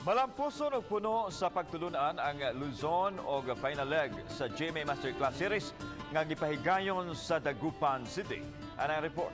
Malampuson og puno sa pagtulunan ang Luzon og final leg sa GMA Masterclass Series nga gipahigayon sa Dagupan City. Anang report.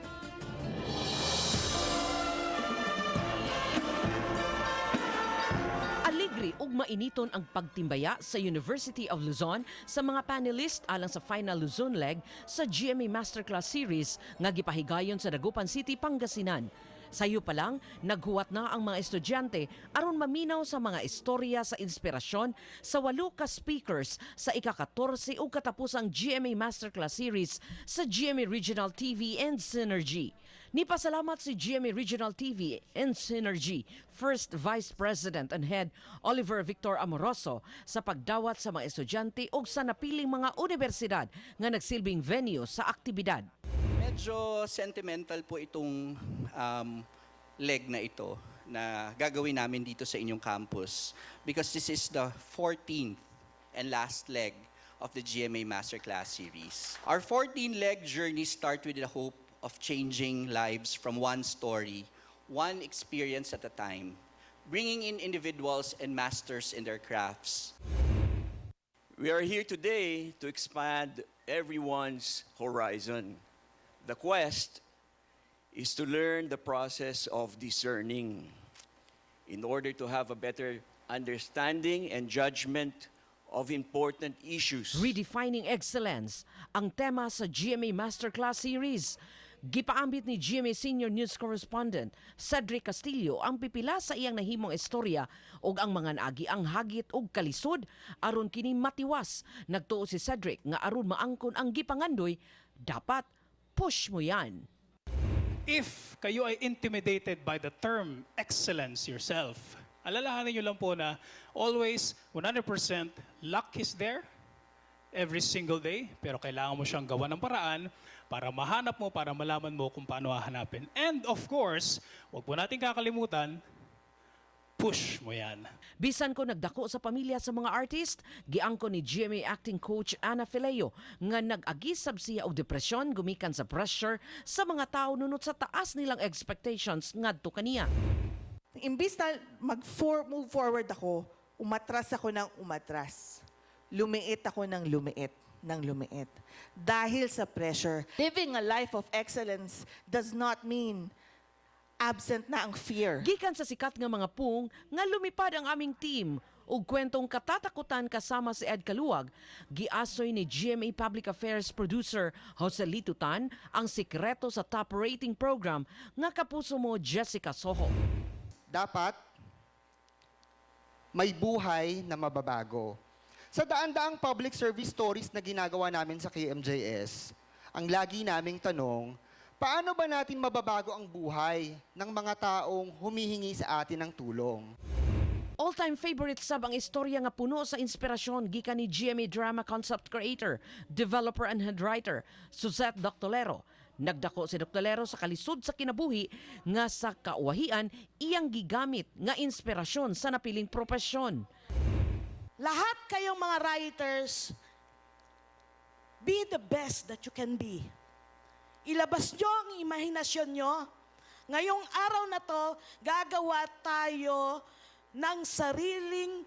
Aligre ug mainiton ang pagtimbaya sa University of Luzon sa mga panelist alang sa final Luzon leg sa GMA Masterclass Series nga gipahigayon sa Dagupan City, Pangasinan. Sayo pa lang, naghuwat na ang mga estudyante aron maminaw sa mga istorya sa inspirasyon sa walo ka speakers sa ika-14 ug katapusang GMA Masterclass Series sa GMA Regional TV and Synergy. Nipasalamat si GMA Regional TV and Synergy First Vice President and Head Oliver Victor Amoroso sa pagdawat sa mga estudyante ug sa napiling mga universidad nga nagsilbing venue sa aktibidad. Medyo sentimental po itong leg na ito na gagawin namin dito sa inyong campus because this is the 14th and last leg of the GMA Masterclass Series. Our 14-leg journey starts with the hope of changing lives from one story, one experience at a time, bringing in individuals and masters in their crafts. We are here today to expand everyone's horizon. The quest is to learn the process of discerning in order to have a better understanding and judgment of important issues. Redefining Excellence, ang tema sa GMA Masterclass Series. Gipaambit ni GMA Senior News Correspondent Cedric Castillo ang pipila sa iyang nahimong istorya ug ang mga naagi ang hagit ug kalisod aron kini matiwas. Nagtuo si Cedric nga aron maangkon ang gipangandoy, dapat push mo yan. If kayo ay intimidated by the term "excellence" yourself, alalahanin nyo lang po na always 100% luck is there every single day, pero kailangan mo siyang gawa ng paraan para mahanap mo, para malaman mo kung paano hahanapin. And of course, huwag po natin kakalimutan, push mo yan. Bisan ko nagdako sa pamilya sa mga artist, giangko ni GMA acting coach Ana Feleo nga nag-agisab siya og depresyon gumikan sa pressure sa mga tao nunot sa taas nilang expectations ngadto kaniya. Imbis na mag-move forward ako, umatras ako ng umatras. Lumiit ako ng lumiit ng lumiit. Dahil sa pressure. Living a life of excellence does not mean absent na ang fear. Gikan sa sikat nga mga pung nga lumipad ang aming team ug kwentong katatakutan kasama si Ed Caluag, giasoy ni GMA Public Affairs producer Jose Lito Tan ang sikreto sa top rating program nga Kapuso Mo, Jessica Soho. Dapat may buhay na mababago. Sa daan-daang public service stories na ginagawa namin sa KMJS, ang lagi naming tanong, paano ba natin mababago ang buhay ng mga taong humihingi sa atin ng tulong? All-time favorite sab ang istorya nga puno sa inspirasyon gikan ni GMA drama concept creator, developer and head writer Suzette Doctolero. Nagdako si Doctolero sa kalisod sa kinabuhi nga sa kauwahian iyang gigamit nga inspirasyon sa napiling propesyon. Lahat kayong mga writers, be the best that you can be. Ilabas nyo ang imahinasyon nyo. Ngayong araw na to, gagawa tayo ng sariling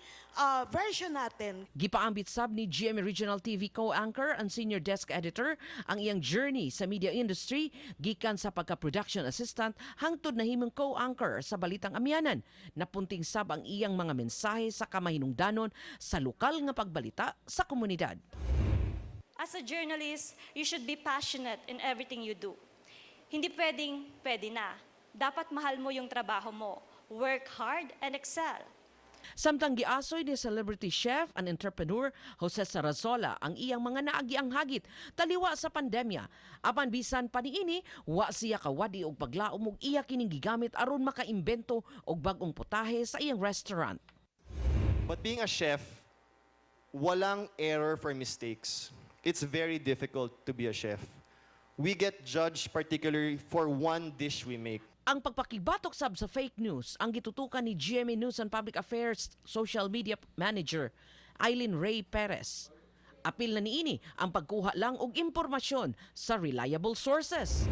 version natin. Gipaambit sab ni GMA Regional TV co-anchor and senior desk editor ang iyang journey sa media industry gikan sa pagka-production assistant hangtod nahimong co-anchor sa Balitang Amihanan. Napunting sab ang iyang mga mensahe sa kamahinungdanon sa lokal nga pagbalita sa komunidad. As a journalist, you should be passionate in everything you do. Hindi pwedeng pwede na. Dapat mahal mo yung trabaho mo. Work hard and excel. Samtang giasoy ni celebrity chef and entrepreneur Jose Sarasola ang iyang mga naagiang hagit taliwa sa pandemya. Apan bisan pa niini, wa siya kawadi og paglaom og iya kining gigamit aron makaimbento og bag-ong putahe sa iyang restaurant. But being a chef, walang error for mistakes. It's very difficult to be a chef. We get judged particularly for one dish we make. Ang pagpakibatok sab sa fake news ang gitutukan ni GMA News and Public Affairs Social Media Manager Eileen Ray Perez. Apil na niini ang pagkuha lang og impormasyon sa reliable sources.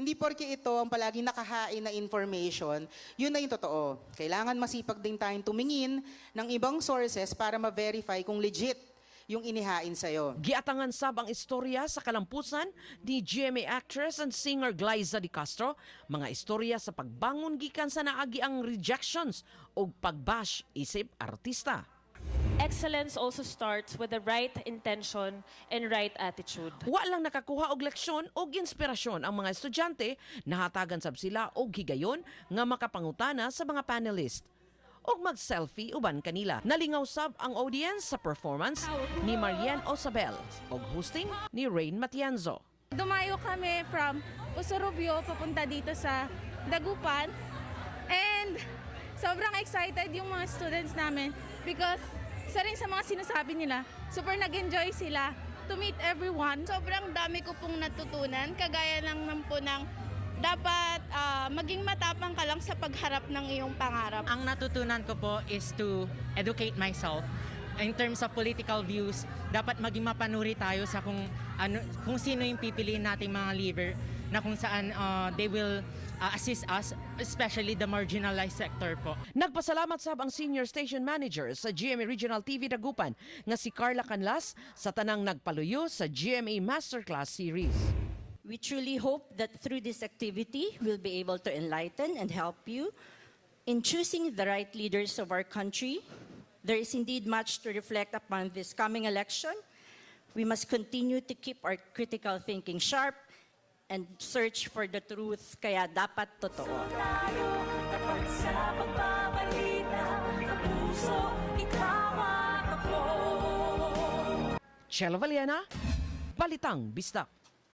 Hindi porke ito ang palaging nakahain na information, yun na yung totoo. Kailangan masipag din tayong tumingin ng ibang sources para ma-verify kung legit yung inihain sa'yo. Giatangan sab ang istorya sa kalampusan ni GMA actress and singer Glaiza de Castro, mga istorya sa pagbangon gikan sa naagi ang rejections ug pagbash isip artista. Excellence also starts with the right intention and right attitude. Wa lang nakakuha og leksyon og inspirasyon ang mga estudyante, nahatagan sab sila og higayon nga makapangutana sa mga panelist og mag-selfie uban kanila. Nalingaw sab ang audience sa performance ni Marian Osabel og hosting ni Rain Matienzo. Dumayo kami from Usurubio papunta dito sa Dagupan. And sobrang excited yung mga students namin because isa rin sa mga sinasabi nila, super nag-enjoy sila to meet everyone. Sobrang dami ko pong natutunan, kagaya lang naman po ng dapat maging matapang ka lang sa pagharap ng iyong pangarap. Ang natutunan ko po is to educate myself in terms of political views. Dapat maging mapanuri tayo sa kung ano, kung sino yung pipiliin nating mga leader na kung saan they will assist us, especially the marginalized sector po. Nagpasalamat sab ang senior station manager sa GMA Regional TV Dagupan nga si Carla Canlas sa tanang nagpaluyo sa GMA Masterclass Series. We truly hope that through this activity, we'll be able to enlighten and help you in choosing the right leaders of our country. There is indeed much to reflect upon this coming election. We must continue to keep our critical thinking sharp and search for the truth, kaya dapat totoo. Tayo, tapat sa pagbabalita, kapuso, ikaw at ako. Chelo Valiena, Balitang Bisdak.